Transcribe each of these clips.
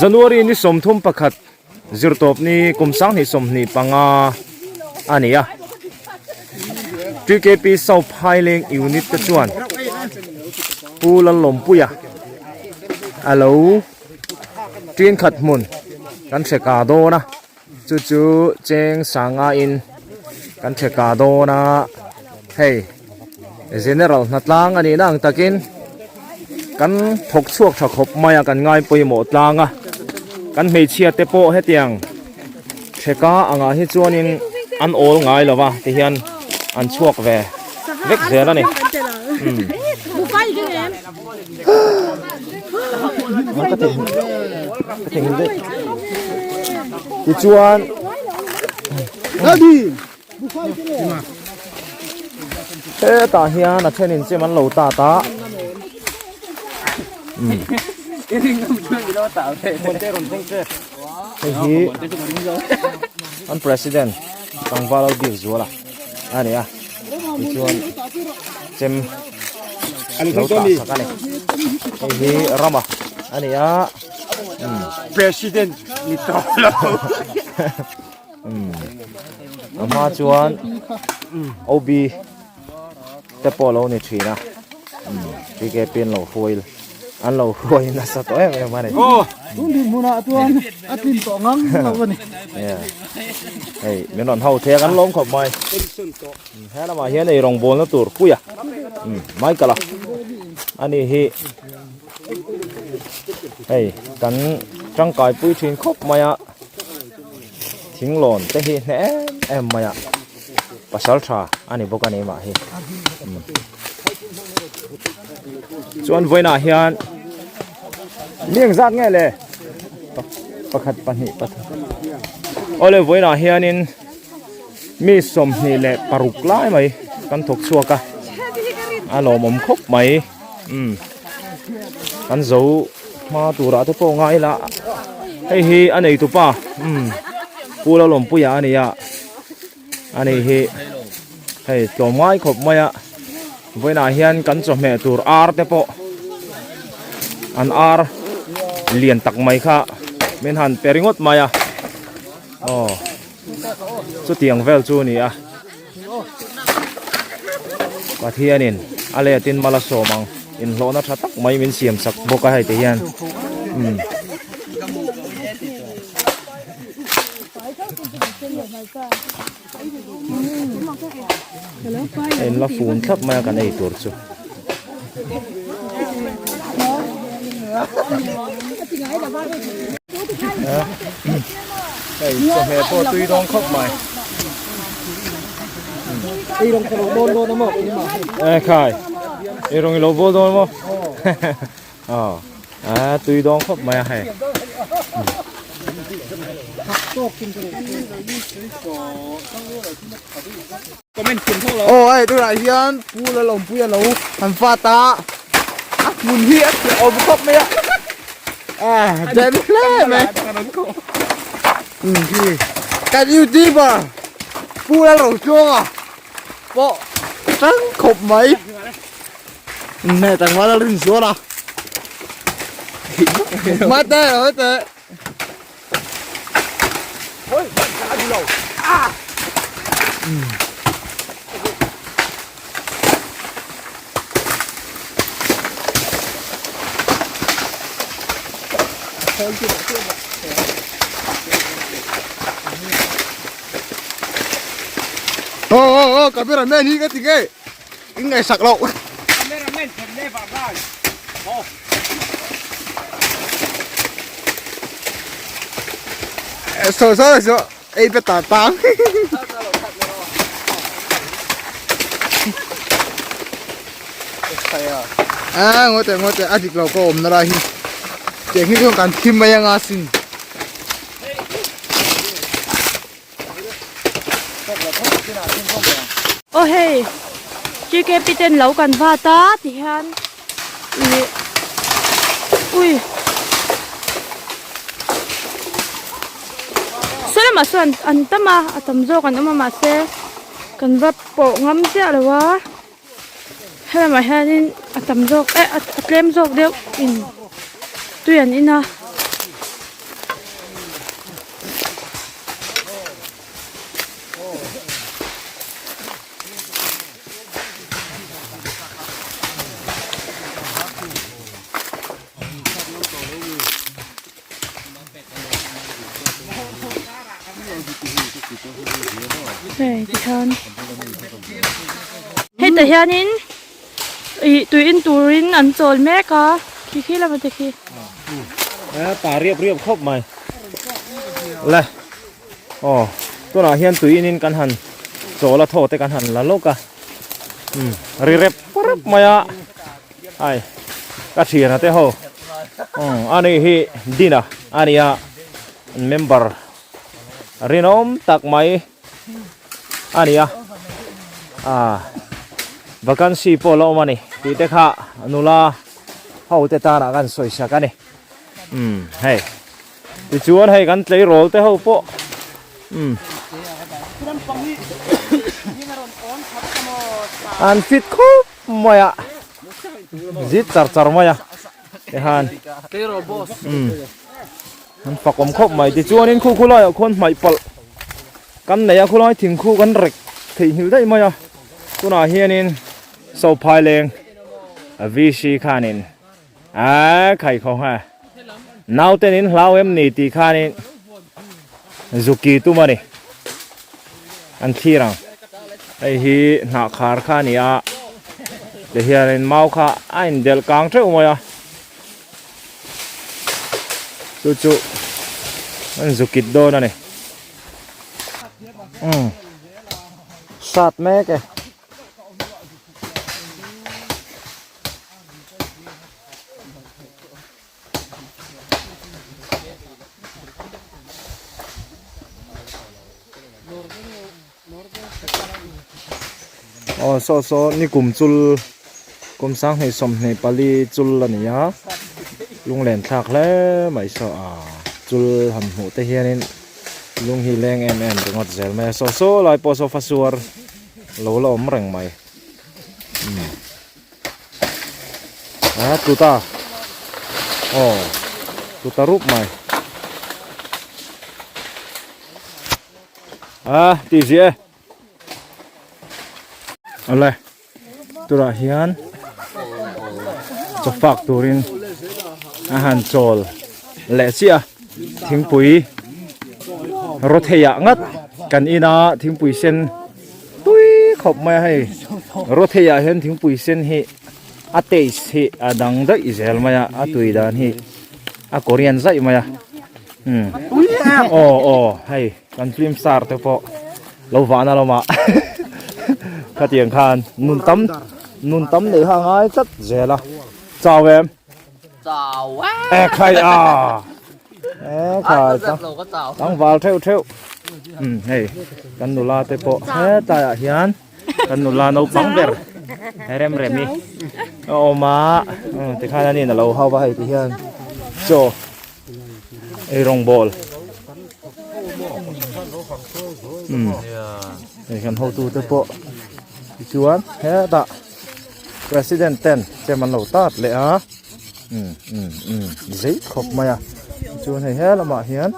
January ni 31 zirtawp ni kum 2025 a ni a. TKP South Phaileng unit te chuan Pu Lalawmpuia a lo ṭinkhat hmun kan hre ka dawn a. Chu chu cheng sanga in kan hre ka dawn a hei general hnatlang a nihna ang takin kan thawk chhuak tha khawp mai a kan ngai pawimawh tlang a kan hmeichhia te pawh hetiang hreka angah hi chuanin an awl ngai lo va tihian an chhuak ve vek zel a ni. Tichuan hetah hian a thenin chem an lo tat a hei hi an president tlangval bik zuala a ni a tichuan chem lo tah sak a ni hei hi rama a ni a president ni tawh lo a hma chuan OB te pawh lo ni thin a TKP an lo hruai an lo hruai nasa tawh em em a ni tun din hmunah chuan a tlin tawh ngang lo a ni hei min rawn ho thei a kan lawm khawp mai he lamah hian ei rawngbawlna tur puia Michael a ani hi hei kan tangkai pui thin khawp mai a thinglawn te hi hneh em em mai a pasal tha a ni bawk a ni mah hi chuan vawiinah hian mi engzat nge le pakhat pahnih pathum awle vawiinah hianin mi 26 lai mai kan thawk chhuak a a lawmawm khawp mai umm kan zo hma turah te pawh ngai ila hei hi a nei tupa umm Pu Lalawmpuia a ni a ani hi hei tlawm ngai khawp mai a vawiinah hian kan chawhmeh tur ar te pawh an ar lian tak mai kha min han pe ringawt mai a aw chutiang vel chu a ni a. Pathianin a letin mal a sawm ang inhlawhna tha tak mai min siam sak bawk a hei te hian umm. A inla fun thlap mai a kan ei tur chu. Hei chawhmeh pawh tui dawn khawp mai. Ei rawng ka lo bawl dawn a maw keimah hi. E khai. Ei rawng i lo bawl dawn a maw? Aw. A tui dawn khawp mai a hei. Aw hei tunah hian Pu Lalawmpuia lo han fat a, a hmun hi a hrehawm khawp mai a. A den hle mai. Kan youtuber Pu Lalrotluanga pawh tang khawp mai. Hei tlangval a rin zual a. Mate mate. Ô ô ô cameraman hi ka ti nge in ngaihsak loh. Cameraman them le vang lai. Saw saw saw ei pe ta tang. A ngawi teh ngawi teh a dik lo ka awm na lai hi tiang hi chuan kan thim mai anga sin. Aw hei TKP ten lo kan vat a tihian ih ui saw lamah sawn an tam a a tam zawk an awm a mahse kan va pawh ngam chiah lo a helamah hianin a tam zawk eh a tlem zawk deuh in tui an in a. Hei tikhan hetah hianin ih tui in turin an chawl mek a khi khi lama te khi. Ta riap riap khawp mai le aw tunah hian tui in kan han chawl a thaw te kan han la lawk a umm ri rep rep mai a ai ka thian te ho umm ani hi dina ania member Rinawm tak mai a ni a, ah vacancy pawh la awm a ni tih te kha nula ho te tanah kan sawi sak a ni umm hei tichuan hei kan tleirawl te ho pawh umm an fit khawp mai a zit char char mai a tikhan umm. An fak awm khawp mai tichuanin khu khu laiah khuan hmaih palh kan nei a khulai thing khu kan rek theihnghilh daih mai a tunah hianin sophai leng VC khanin a khai kho ha nauten in hlau em ni tih khanin zuki tum a ni an thlir ang hei hi hnah khar kha a ni a tihianin mau kha a indelh kang theuh mai a. Chu chu an zu kit dawn a ni. Umm sat mek e. Aw saw saw ni kum chul kum sanghnih sawmhnih pali chul a ni a lunglen thlak hle mai saw a chul han hmuh te hianin lung hi leng em em ringawt zel mai a saw saw lai pawh sofa suar lo la awm reng mai umm a tuta aw tuta rup mai. A ti zia e awle turah hian chaw fak turin a han chawl leh chiah a thingpui rawtheiah ngat kan ina thingpui sen tui khawp mai a hei rawtheiah hian thingpui sen hi a taste hi a dang daih zel mai a a tui dan hi a korean zaih mai a. Umm aw aw hei kan film star te pawh lo vahna lamah khatiang khan nun tam nun tam neih kha a ngai tlat zel a chau em chau a e khai a e khai tlangval theuh theuh umm hei kan nula te pawh hetlaiah hian kan nula naupang ber rem rem i a awm a tikhan anin a lo hau va hei ti hian chaw Ei rawng bawl umm hei kan hotu te pawh tichuan hetah president ten chem an lo tat leh a umm umm umm zei khawp mai a tichuan hei he lamah hian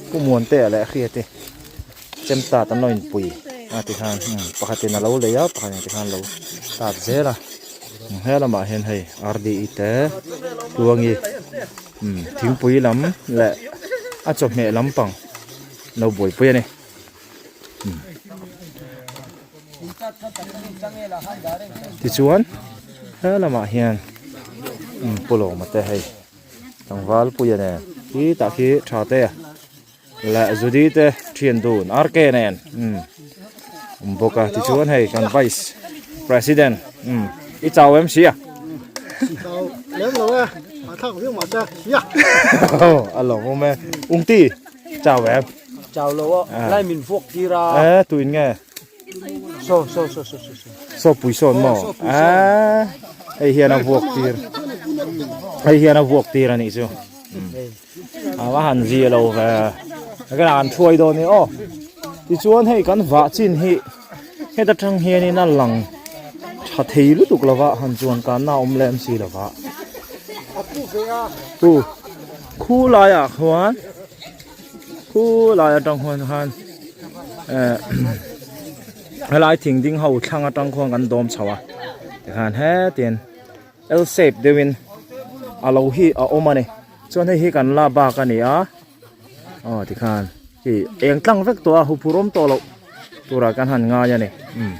pu muante leh hriat te chem tat an lo inpui a tikhan umm pakhatin a lo lei a pakhatin tikhan a lo tat zel a. He lamah hian hei RDE te Tluangi umm thingpui lam leh a chawhmeh lampang lo buaipui a ni umm tichuan he lamah hian umm Pu Lawma te hei tlangval puia nen khi tah khi tha te a. Leh Judy te thian dun RK nen umm awm bawk a tichuan hei kan vice president umm i chau em sia lem lo e a thak viau mah se sia a lawm awm e ungti chau em chau lo a lai min vuak tir a e tuin nge so so so so so so pui sawn maw a hei hian a vuak tir hei hian a vuak tir a nih chu A va han zia lo ve kan an thuai dawn ni aw tichuan hei kan vah chin hi heta tang hianin a lang tha thei lutuk lova han chuan kanna a awm lem si lova u khu laiah khuan khu lai atang khuan khan eh helai thing ding ho thlang atang khuan kan dawm chho a tikhan hetin. L shape deuhin a lo hi a awm a ni chuan hei hi kan la bak a ni a aw tikhan Ih eng tlang vek tawh a huphur awm tawh loh turah kan han ngai a ni. Umm.